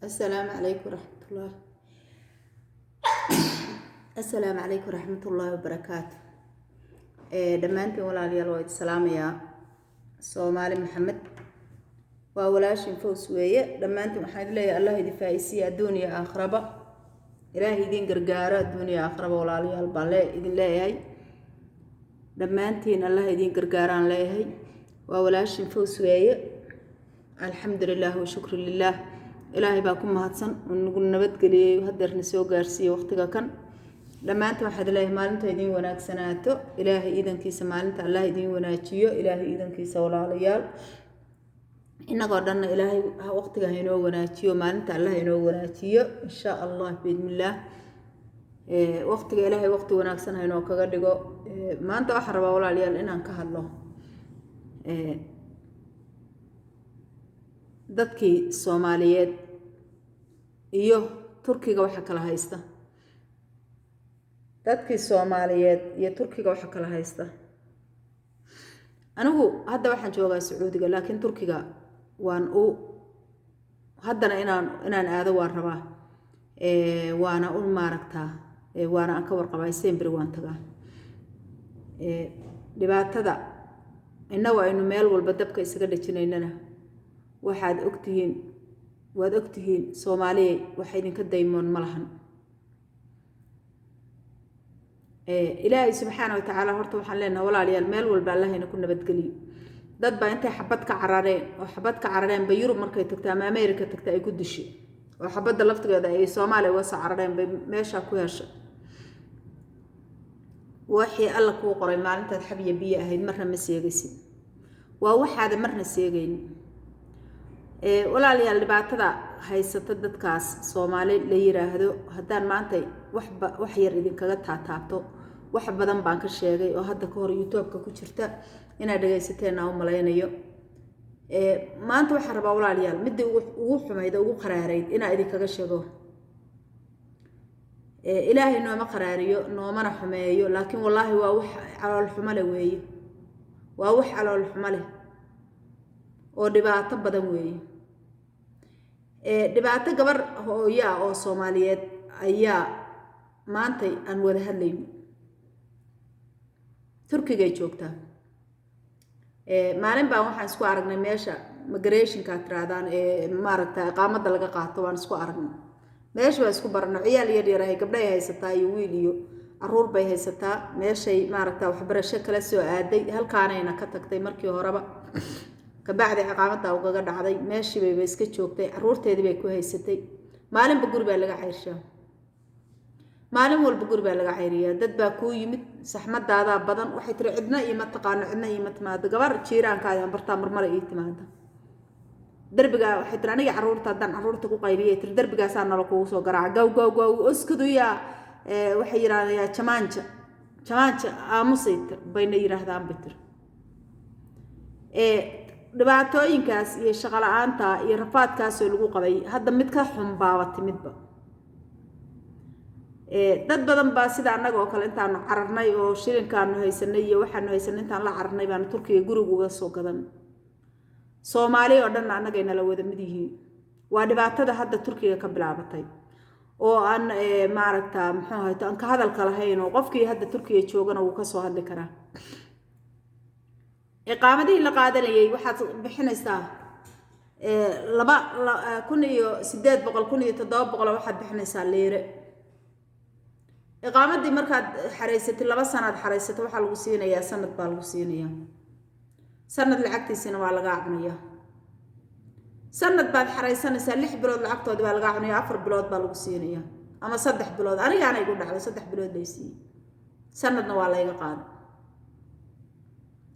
Asalaamu calaykum waraxmatullah, assalaamu calaykum waraxmatullaahi wabarakaatu. Dhammaantiin walaalayaal waa idi salaamayaa. Soomaali Maxamed waa walaashin Fows weeye. Dhammaantiin waxaan idin leeyahay Allah idin faa-isiiya adduun iyo aakhiraba, Ilaahay idin gargaaro adduun iyo aakhiraba. Walaalayaal baan lee idin leeyahay, dhammaantiin Allah idin gargaaraan leeyahay. Waa walaashin Fows weeye. Alxamdu lilah wa shukru lilah, Ilaahay baa ku mahadsan uu nagu nabadgeliyey, hadeerna soo gaarsiiyey waqtiga kan. Dhammaantiin waxaad leeyahay maalinta idiin wanaagsanaato, Ilaahay iidankiisa maalinta Allah idiin wanaajiyo, Ilaahay iidankiisa. Walaalayaal, innagoo dhanna Ilaahay waqtiga ha inoo wanaajiyo, maalinta Allah inoo wanaajiyo, insha Allah biidnillaah. Waqtiga Ilaahay waqti wanaagsan ha inoo kaga dhigo. Maanta waxaan rabaa, walaalayaal, inaan ka hadlo dadkii Soomaaliyeed iyo Turkiga waxa kala haysta. Dadkii Soomaaliyeed iyo Turkiga waxa kala haysta. Anigu hadda waxaan joogaa Sacuudiga, laakiin Turkiga waan u haddana inaan aado waan rabaa, waana u maaragtaa, waana aan ka warqabaa, semberi waan tagaa. Dhibaatada innagu aynu meel walba dabka isaga dhejinaynana waxaad ogtihiin, waad ogtihiin Soomaaliya, wax idinka daymoon ma lahan. Ilaahay subxaana wa tacaala horta waxaan leenahay, walaalayaal, meel walba Allahayna ku nabadgeliyo. Dad baa intay xabad ka carareen oo xabad ka carareen ba Yurub markay tagta ama America tagta ay ku dishay, oo xabadda laftigeeda ay Soomaaliya uga soo carareen bay meeshaa ku heshay. Wixii Alla kuu qoray maalintaad xabiya biyo ahayd marna ma seegaysid, waa waxaada marna seegaynin. Walaalayaal, dhibaatada haysata dadkaas Soomaali la yiraahdo haddaan maanta waxba wax yar idinkaga taataabto, wax badan baan ka sheegay oo hadda ka hor YouTube-ka ku jirta, inaad dhegaysateen aan u malaynayo. Maanta waxaan rabaa, walaalayaal, midii ugu xumayd oo ugu qaraarayd inaan idinkaga sheego. Ilaahay nooma qaraariyo, noomana xumeeyo, laakiin wallaahi waa wax calool xumo leh weeye, waa wax calool xumo leh oo dhibaato badan weeye. Dhibaato gabar hooyo ah oo Soomaaliyeed ayaa maantay aan wada hadlayno, Turkigay joogtaa. Maalin baan waxaan isku aragnay meesha migrationka tirahdaan ee maaragta iqaamada laga qaato waan isku aragnay meesha, waa isku barano. Ciyaal yar yar ahay, gabdhay haysataa iyo wiil iyo caruur bay haysataa. Meeshay maaragta waxbarasho kala soo aaday, halkaanayna ka tagtay markii horeba, kabacdi ciqaamada ugaga dhacday, meeshii bayba iska joogtay, caruurteedii bay ku haysatay. Maalinba guri baa laga cayrshaa, maalin walba guri baa laga cayriyaa. Dad baa kuu yimid, saxmadaadaa badan. Waxay tiri cidna iima taqaano, cidna iima timaado, gabar jiiraanka ayaan bartaa, marmara ii timaada. Derbiga waxay tiri aniga caruurta haddaan caruurta ku qayliyay, tiri derbigaasaa nala kugu soo garaaca, gaw gaw gaw, oskuduyaa. Waxay yidhahdaan yaa jamaanja jamaanja aamusay bayna yidhaahdaan, bay tiri. Dhibaatooyinkaas iyo shaqo la-aanta iyo rafaadkaasoo lagu qabay, hadda mid ka xun baaba timidba. Dad badan baa sida annaga oo kale intaanu cararnay oo shilinkaanu haysanay iyo waxaanu haysanay intaan la cararnay baanu Turkiga guriga uga soo gadan. Soomaali oo dhanna annagay nala wada mid yihiin. Waa dhibaatada hadda Turkiga ka bilaabatay oo aan maaragta muxuu ahayto aan ka hadalka lahayn, oo qofkii hadda Turkiga joogana wuu kasoo hadli karaa. Iqaamadihii la qaadanayay waxaad bixinaysaa 2800, 1700 waxaad bixinaysaa liire. Iqaamadii markaad xaraysatid, 2 sanaad xaraysato, waxaa lagu siinayaa sanad baa lagu siinayaa, sanad lacagtiisina waa lagaa cunayaa. Sanad baad xaraysanaysaa, 6 bilood lacagtoodi baa lagaa cunaya, 4 bilood baa lagu siinayaa ama 3 bilood. Anigaana igu dhacday, 3 bilood lay siiyey, sanadna waa layga qaaday.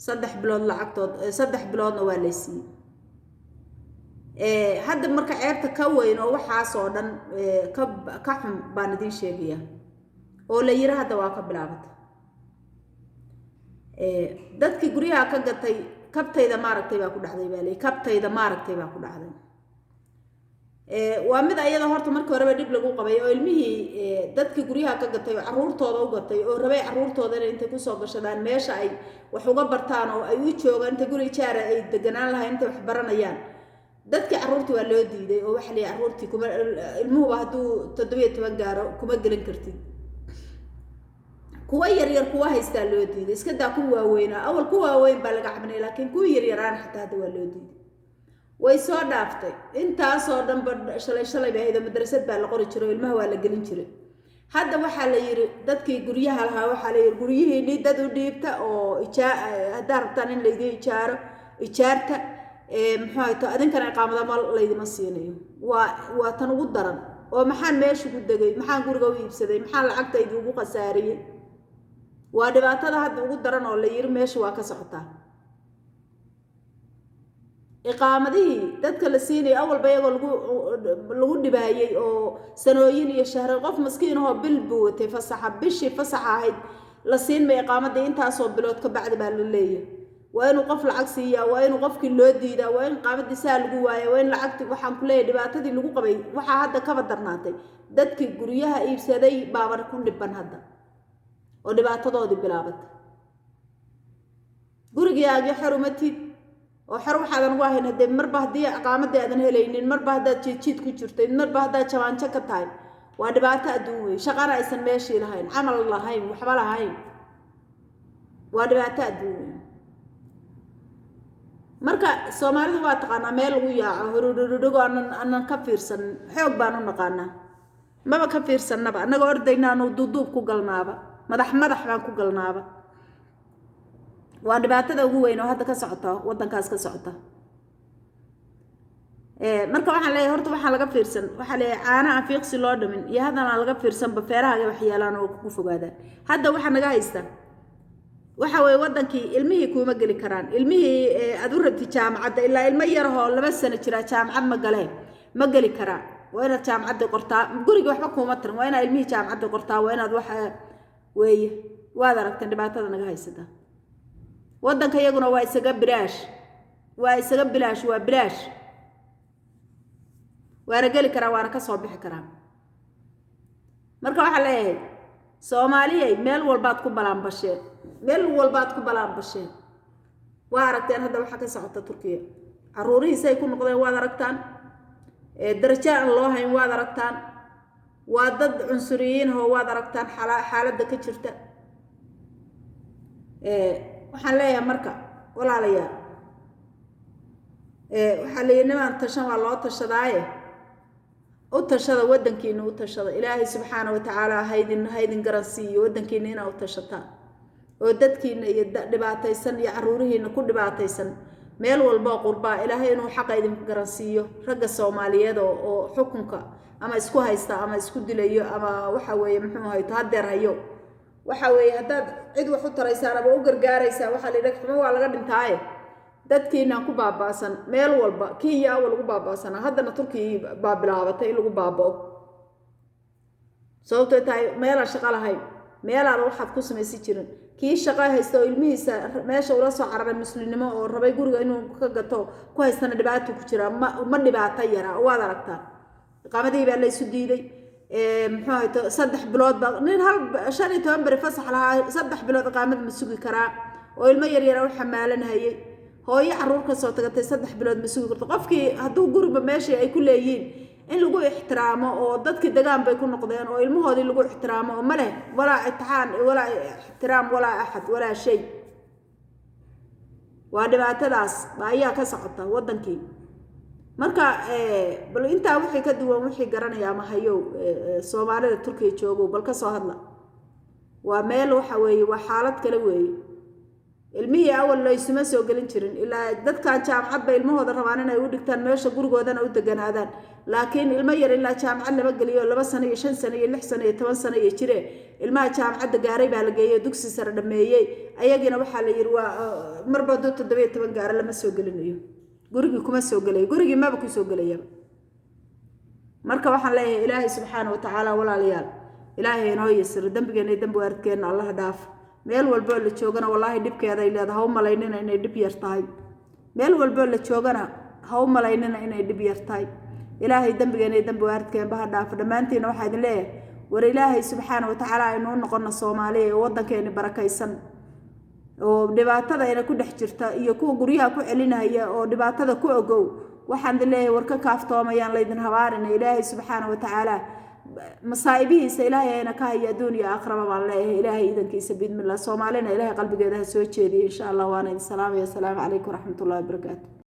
3 bilood lacagtood, 3 biloodna waa lay siiyey. Hadda marka ceebta ka weyn oo waxaas oo dhan ka xun baan idiin sheegayaa oo la yiri hadda waa ka bilaabata. Dadkii guryaha ka gatay kabtayda maaragtay baa ku dhacday baa leey, kabtayda maaragtay baa ku dhacday. Waa mid ayada horta markii horeba dhib lagu qabay oo ilmihii dadkii guryaha ka gatay oo caruurtooda u gatay oo rabay caruurtooda inay intay kusoo gashadaan meesha ay wax uga bartaan oo ay u joogaan, inta guri jaara ay deganaan lahayn intay wax baranayaan. Dadkii carruurtii waa loo diiday oo waxaa la yihi carruurtii kuma, ilmuhuba hadduu 17 gaaro kuma gelin kartid. Kuwa yaryar kuwa haystaa loo diiday, iska daa kuwa waaweynaa. Awal kuwa waaweyn baa laga cabnay, laakiin kuwa yaryaraana xataa hadda waa loo diiday. Way soo dhaaftay intaasoo dhanba. Shalay shalay bay ahayd oo madrasad baa la qori jiray oo ilmaha waa la gelin jiray. Hadda waxaa la yidhi dadkii guryaha lahaa, waxaa la yidhi guryihiinii dad u dhiibta oo ijaa haddaa rabtaan in laydin ijaaro ijaarta, muxuu ahayto, adinkana iqaamadama laydima siinayo. Waa tan ugu daran oo maxaan meesha ku degay, maxaan guriga u iibsaday, maxaan lacagtaydi ugu khasaariyey? Waa dhibaatada hadda ugu daran oo la yiri meesha waa ka socotaa. Iqaamadihii dadka la siinaya awalba iyagoo lagu dhibaayey oo sanooyin iyo shahre, qof maskiin ahoo bil buu watay fasaxa, bishii fasaxa ahayd la siinmay iqaamadii, intaasoo bilood ka bacdi baa la leeyahay. Waa inuu qof lacag siiyaa, waa inuu qofkii loo diidaa, waa in iqaamadii saa lagu waaya, waa in lacagti. Waxaan ku leeyahay dhibaatadii lagu qabay waxaa hadda kaba darnaatay dadkii guryaha iibsaday baaba ku dhiban hadda oo dhibaatadoodii bilaabatay. Gurigaagii xor uma tid oo xor waxaadan ugu ahayn haddee marba haddii iqaamadii aadan helaynin, marba haddaad jiidjiid ku jirtay, marba haddaad jabaanjo ka tahay, waa dhibaato adduun wey. Shaqana aysan meeshii lahayn, camal lahayn, waxba lahayn, waa dhibaato adduun wey. Marka Soomaalidu waa taqaanaa meel lagu yaaco horudhudhudhigo aanan ka fiirsanin, xoog baan u naqaanaa, maba ka fiirsannaba. Annagoo ordaynaanu duuduub ku galnaaba, madax madax baan ku galnaaba. Waa dhibaatada ugu weyn oo hadda ka socota waddankaas ka socota. Marka waxaan leeyahay horta waxaan laga fiirsan, waxaa leeyahay caana aan fiiqsi loo dhamin iyo haddan aan laga fiirsanba feerahaaga waxyeelaan oo kugu fogaadaan. Hadda waxaa naga haysta waxa weeye waddankii ilmihii kuuma geli karaan. Ilmihii aad u rabtid jaamacadda, ilaa ilmo yarahoo 2 sano jira jaamacad ma galee, ma geli karaa. Waa inaad jaamacaddii qortaa, guriga waxba kuuma tarin. Waa inaad ilmihii jaamacaddii qortaa, waa inaad wax weeye. Waad aragteen dhibaatada naga haysata waddanka. Iyaguna waa isaga bilaash, waa isaga bilaash, waa bilaash. Waana geli karaa, waana ka soo bixi karaa. Marka waxaa leeyahay Soomaaliyay, meel walbaad ku balaanbasheen, meel walbaad ku balaanbasheen. Waa aragteen hadda waxaa ka socota Turkiya, carruurihiisay ku noqdeen, waad aragtaan. Darajo aan loo hayn waad aragtaan. Waa dad cunsuriyiin ahoo waad aragtaan xaaladda ka jirta. Waxaan leeyahay marka walaalayaal, waxaa leeyahy nimaan tashan waa loo tashadaaye, u tashada waddankiina, u tashada. Ilaahay subxaana watacaala haydin garan siiyo waddankiina inaa u tashataan oo dadkiina iyo dhibaataysan iyo carruurihiina ku dhibaataysan meel walboo qurbaa, Ilaahay inuu xaqa idin garan siiyo. Ragga Soomaaliyeed oo xukunka ama isku haysta ama isku dilayo ama waxa weeye muxuu hayto haddeer hayo, waxa weeye haddaad cid wax u taraysaan ama u gargaaraysaan, waxaa la yidhi xumo waa laga dhintaaye. Dadkiinaan ku baaba'san meel walba, Kenya awal lagu baaba'sanaa, haddana Turkiya baa bilaabatay in lagu baaba'o. Sababtay tahay meelaan shaqo lahayn, meelaaba waxaad ku samaysan jirin. Kii shaqo haysta oo ilmihiisa meesha ula soo cararay muslimnimo oo rabay guriga inuu ka gato ku haystana dhibaato ku jiraa, ma dhibaato yaraa. Waad aragtaa iqaamadihii baa la isu diiday. Muxuu hayto 3 bilood baa nin hal 15 beri fasax lahaa, 3 bilood iqaamad ma sugi karaa oo ilmo yaryara u xamaalanhayay. Hooyo carruur ka soo tagatay 3 bilood ma sugi karto. Qofkii hadduu guriba meeshii ay ku leeyihiin in lagu ixtiraamo oo dadkii degaan bay ku noqdeen oo ilmahoodii lagu ixtiraamo oo ma leh, walaa itixaan walaa ixtiraam walaa axad walaa shay. Waa dhibaatadaas ayaa ka socota waddankii. Marka bal intaa wixii ka duwan wixii garanaya ama hayow Soomaalida Turkiya joogow, bal ka soo hadla. Waa meel waxa weeye, waa xaalad kale weeye. Ilmihii awal laysuma soo gelin jirin, ilaa dadkan jaamacad bay ilmahooda rabaan inay u dhigtaan meesha, gurigoodana u deganaadaan. Laakiin ilmo yar ilaa jaamacad lama geliyo, 2 sano iyo 5 sano iyo 6 sano iyo 10 sano iyo jire. Ilmaha jaamacadda gaaray baa la geeyey, dugsi sare dhameeyey. Ayagiina waxaa la yidhi waa marba hadduu 17 gaaro lama soo gelinayo gurigii, kuma soo gelayo gurigii, maba ku soo gelayaba. Marka waxaan leeyahay Ilaahay subxaana watacaala, walaalayaal, Ilaahay inoo yasiro dembigeena iyo dembi waaridkeenna, Allaha dhaaf. Meel walboo la joogana wallaahi dhibkeeday leedahay, ha u malaynina inay dhib yar tahay. Meel walboo la joogana ha u malaynina inay dhib yar tahay. Ilaahay dembigeena iyo dembi waaridkeenba ha dhaafo dhammaantiina. Waxaa idin leeyahay war Ilaahay subxaana watacaala aynu u noqono Soomaaliya ee waddankeeni barakaysan oo dhibaatada ina ku dhex jirta iyo kuwa guryaha ku celinaya oo dhibaatada ku ogow. Waxaan idin leeyahay, war ka kaaftoomayaan laydin habaarina. Ilaahay subxaana wa tacaala masaa'ibihiisa Ilaahay ayna ka haya adduun iyo aakhiraba baan leeyahay, Ilaahay idankiisa, biidnillah. Soomaalina Ilaahay qalbigeeda ha soo jeediyo, insha Allah. Waana idin salaamaya. Asalaamu calaykum waraxmatullahi wabarakaatu.